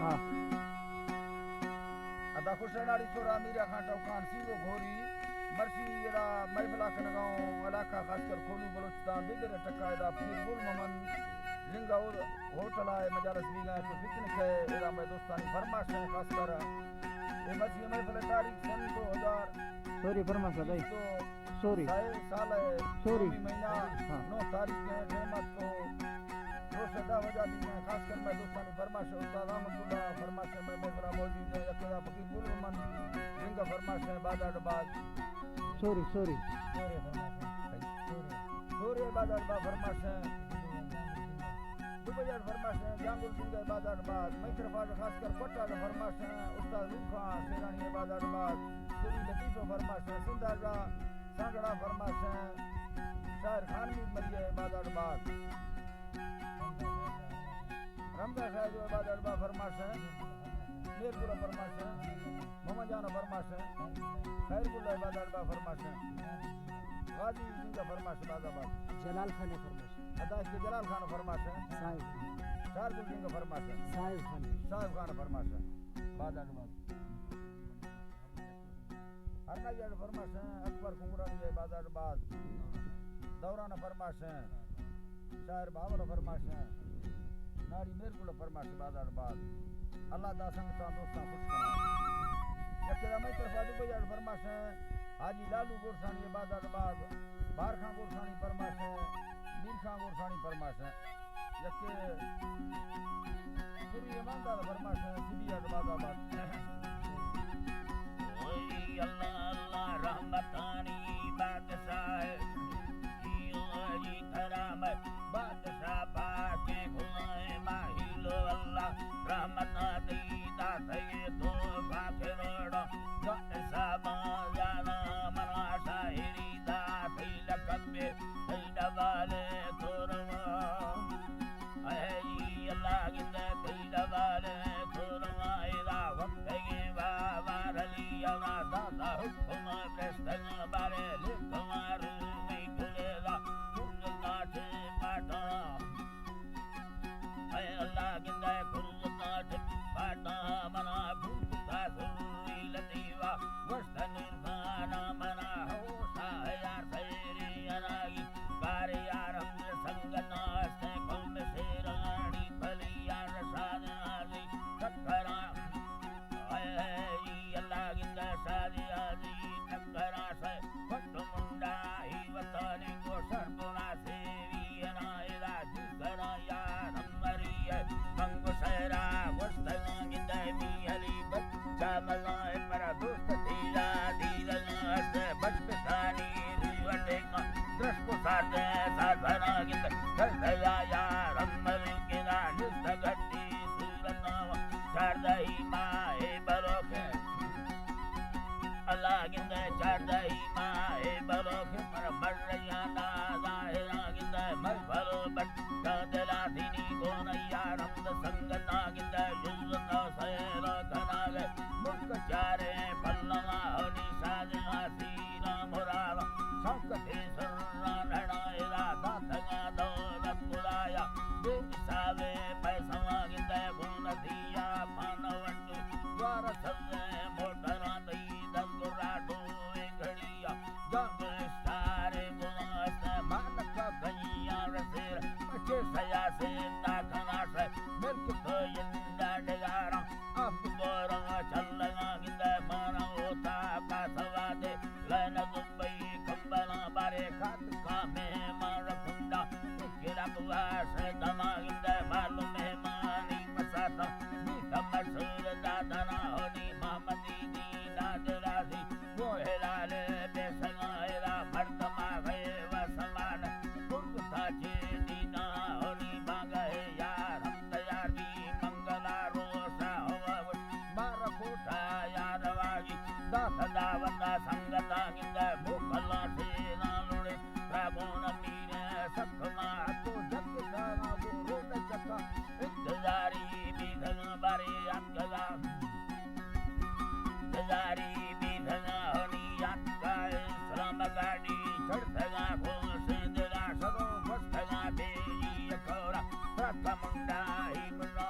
ہاں۔ ادا خوش ناڑی چورا میرا خان ٹوکان سیو گھوری مرشی ادا محفلا کنگاؤں علاقہ خاص کر کولو بلوچستان دیگر ٹکا ادا پیر گل ممن رنگا اور ہوٹل آئے مجالس بیگا تو پکنک ہے ادا میں دوستانی فرمائش ہے خاص کر اے مرشی محفل تاریخ سن دو ہزار سوری فرمائش ہے بھائی۔ سوری۔ سال ہے، سوری۔ سومی مہینہ، ہاں۔ نو تاریخ ہے، رحمت کو روز دہ بجا دی میں خاص کر میں دوستانی فرمائش ہے، استاد احمد اللہ فرمائش ہے، میں محفل موجود ہے، یکے دا فقیر گل من، جنگا فرمائش ہے، بازار بعد۔ Sorry, sorry. سوری فرمائش ہے۔ سوری۔ سوری بازار بعد فرمائش ہے۔ دبئی آٹ فرمائش ہیں، جانگل سنگھ بازار باز، مئی طرف آج خاص کر پٹ آج فرمائش ہیں، استاد نور خان شیرانی بازار باز، سوری لطیف فرمائش ہیں، سندھ آجا سانگڑا فرمائش ہیں، شاعر خان میر مری بازار باز، رمضان شاہد بازار باز فرمائش ہیں، میر گل فرمائش ہیں، محمد جان فرمائش ہیں، خیر گل بازار باز فرمائش ہیں، غازی سنگھ فرمائش بازار باز، جلال خان فرمائش۔ ادا کہ جلال خان فرمائش ہے۔ صاحب۔ شاعر گل سنگھ فرمائش ہے۔ صاحب خان۔ صاحب خان فرمائش ہے۔ بازار باز۔ ہرنا جی فرمائش ہے۔ اکبر کنگرانی ہے بازار باز۔ دوران فرمائش ہے۔ شاعر بابر فرمائش ہے۔ ناڑی میر گل فرمائش بازار باز۔ اللہ دا سنگتاں دوستاں خوش کرنا۔ یکے دا مئی طرف آدو بجاڑ فرمائش ہے۔ حاجی لالو گورسانی بازار باز۔ بار خان گورسانی فرمائش ہے۔ میر خان گورسانی فرمائش ہے۔ یکے سری امام داد فرمائش ہے، سبی آباد آباد۔ اوئی اللہ اللہ رحمتانی بادشاہ، اوئی کرام بادشاہ پاک خدائے ماہیلو اللہ رحمت دیتا تھے تو باکروڑ جو حساب جانا منا شاعری دا تھے لقب تئی ڈبالے تورما۔ اے اللہ گندے تئی ڈبالے تورما۔ ادا وقت گے بابا رلی انا دادا حکم برستن بارے لکما رومی کلیلا کل ناٹے پاٹا۔ اے اللہ گندے کل ناٹے پاٹا منا بھوکتا ضروری لطیفہ وشت نور خانا منا ہوشا یار سیری اناگی کار یار ہم سنگت آستے قوم سیرانی پلی یار ساد نازی ٹکرا۔ اے اللہ گندہ سادی آزی ٹکرا سے پٹ منڈا ہی وطنی کو سر بنا سیوی انا ادا جسرا یار ہم مری ہے منگو سیرا وستگان گندہ می علی بچ چا مزائے پر دوست تیرا دیدگان است بچ پسانی روی وٹے کا درس کو ساردے سازنا گندہ گھر بھیا یار ہم مری کے دا نست گھٹی صورت نام چاردہی ماہ بلوک اللہ گندہ چاردہی ماہ بلوک پر مریانا ظاہرا گندہ مر بلو بٹ دلا دینی گون یار ہم سنگتا گندہ جزتا سیرا کناگے ملک چارے پلوا ہونی سازنا سینا مراد شوق تے سرا نڑا ارادہ تگا دولت خدایا بے حسابے پیسہ گندہ گون دیا پانوٹ دوار سبزیں موٹراں تئی دزگرا ڈوئے گھڑیا جنگ اسٹارے گواست مالک گنیا رسیر پچے سیاسی تاکنا سے ملک تو یندہ ڈگاراں آپ بورا چلگا گندہ مانا ہوتا کا سوادے لین دبئی کمبلاں بارے کاتکا مہمان کنڈا کرا بواس دماغ دے مال مہمانی مساتا میٹھا مشہور دادنا ہونی محمدی دینا دراسی گوہلال بے سگائرا مردما غیب سمان کنگ تاچے دینا ہونی بانگہ یار ہم تیار دی منگلا روسا ہوا مار کوٹا یار واگی داس داوتا سنگتا گندہ موکلا سینا لڑے راگون میر سکما تو جگ سارا گو روڈ ست منڈا ہی ملا۔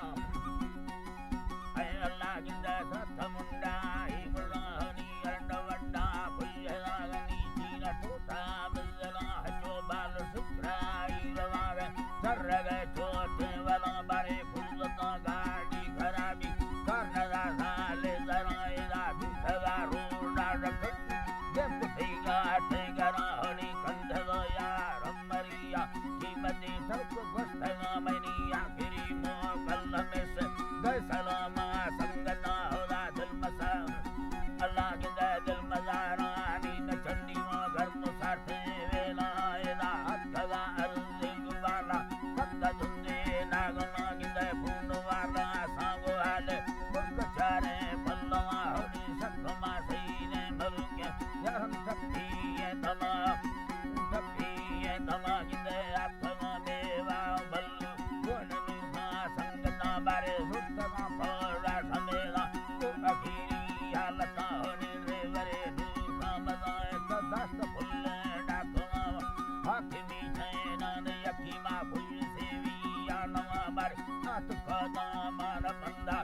اے اللہ گندے ست منڈا ہی ملا، ہنی ارڈ ونڈا کل جاگنی چین ٹوٹا بزلا ہچو بال سکرائی روان۔ سرگ چوتے ولا بارے پھولتا گاڑی خرابی، کرندا سالے زرائے دا دوسرا روڈا رکھتی۔ جب تیگا تیگا راہنی کندھو یار مریا، قیمتی سب کو گوشتگا منی آخری مکلمس۔ دے سلاما سنگتا خدا دل مسا، اللہ گندے دل مزارانی نچنی ما گھر مساتے ویلا ادا اتگا عرض گوالا۔ پتہ دھندے ناگما گندے پھون والا سانگو حال ملک چارے پلوا ہوڑی سکما سینے ملک یارم ٹپی اے دما، ٹپی اے دما گندے اتگا میوا بلو۔ گون نوحا سنگتا بارے زرتگا پورا سمیلا۔ تو اخیری حالتا ہونی ریورے نوحا مزائے تو دست پھلے ڈاکوا۔ حاکمی چینان یکی ما بھوئی سیوی یا نوا بارے آت کدا مان بندا۔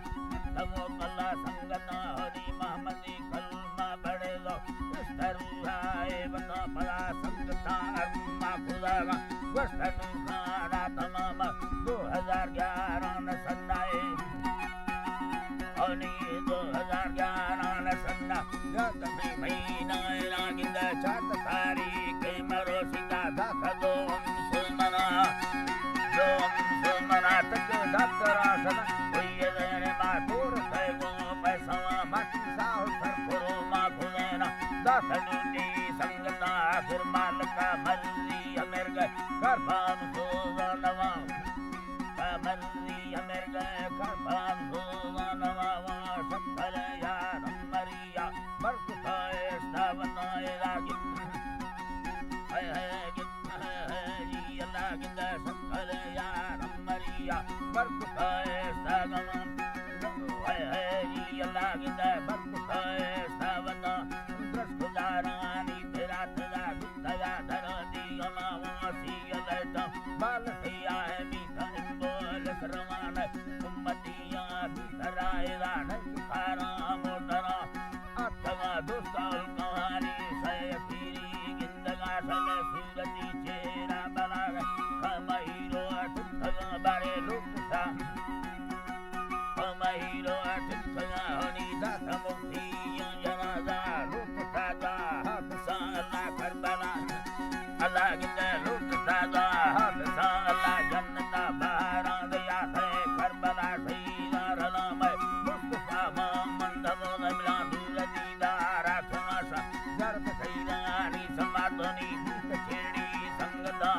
تمو کلا سنگتا ہونی محمدی کلمہ بڑے لو۔ استرائے بتا پدا سنگتا ارما خدا گا۔ گوشت نوحا را تمام دو ہزار گیارہ ن سنائے۔ ہونی دو ہزار گیارہ ن سنا۔ یا تمی مہینہ را گندہ چات تاریخ مرو سیدھا داتا دو ہم سلمنا۔ دو ہم سلمنا تک ڈاکٹر آسنا۔ کوئی زیر ما دور تیگو پیسہ ما ساہو سر کرو ما گھنینا۔ داس ڈوٹی سنگتا آخر مالکا مرضی امرگ کربان سوزا نوا۔ مرضی امرگ کربان سوزا نوا وا سکل یار مریا۔ برکتا اشتا بنائے راگی۔ ہے ہے گت ہے ہے جی اللہ گندہ سکل یار مریا۔ برکتا اشتا گمن۔ ہے ہے جی اللہ گندہ برکتا اشتا بنا۔ درس گزارانی برات دا گندگا درادی ہما واسی لیتا۔ بال سیاہ میتا امبول سروان۔ امتیاں بیترائے دانش کارا موٹرا۔ اتگا دو سال کواری سیفیری گندگا سل سورتی چیرا بلاگ۔ کمہیرو اتگا بارے لوٹتا۔ کمہیرو اتگا ہنی داس مکتی جنازہ لوٹتا دا حق سالا کربلا۔ اللہ گندہ لوٹتا دا حق سالا جنتا بہاران دیا تھے کربلا شہیدان رلا میں مصطفیٰ محمد مولا ملان دور دیدارا تھناسا۔ جرد سیدانی سماتونی بیت کھیڑی سنگتا۔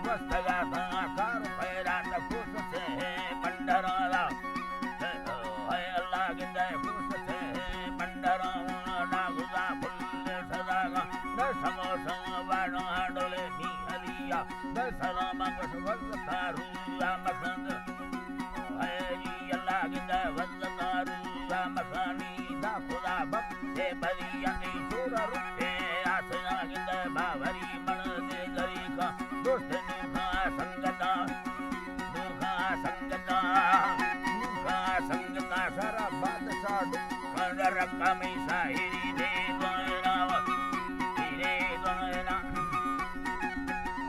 گوستگا تھا کار خیرات کوشش ہے پنڈرالا۔ ہے اللہ گندہ کوشش ہے پنڈرالا۔ ناگزا پھل سزاگا۔ نہ سموسا واڑا ڈولے می حلیا۔ دے سلام گوش وز تارو یا مسند۔ ہے جی اللہ گندہ وز تارو یا مسانی دا خدا بخش سے بری یعنی سور رکھے آسنا گندہ باوری مڑ دے دری کا دوست نوحا سنگتا۔ نوحا سنگتا۔ نوحا سنگتا سارا بادشاہ ڈکھا رقم ساحری دے دوائنا۔ تیرے دوائنا۔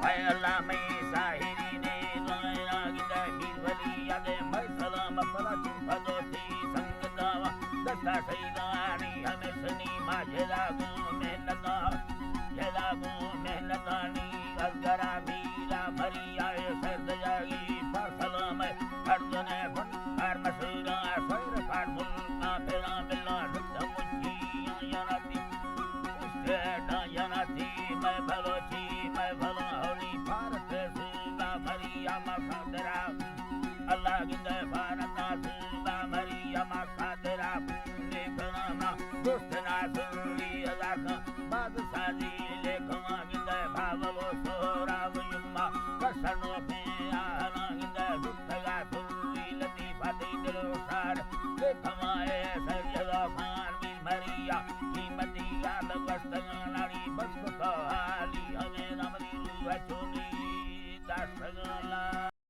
اے اللہ میں ساحری دے دوائنا گدے میر ولی یادے میں سلام پلا چی پدوتی سنگتا۔ دستا سیدانی ہمیں سنی ما جدا گوں محنتا۔ جدا گوں محنتانی ازگرا میرا بھری آئے سر دجاگی پر سلام۔ ہر جنے فن کار مسیرا سیر کار ملکا پھرا ملا رد مچی آیا ناتی۔ اسٹیٹا یا ناتی میں بلوچی میں بھلا ہونی بھارت صوبہ بھری آما خاطرا۔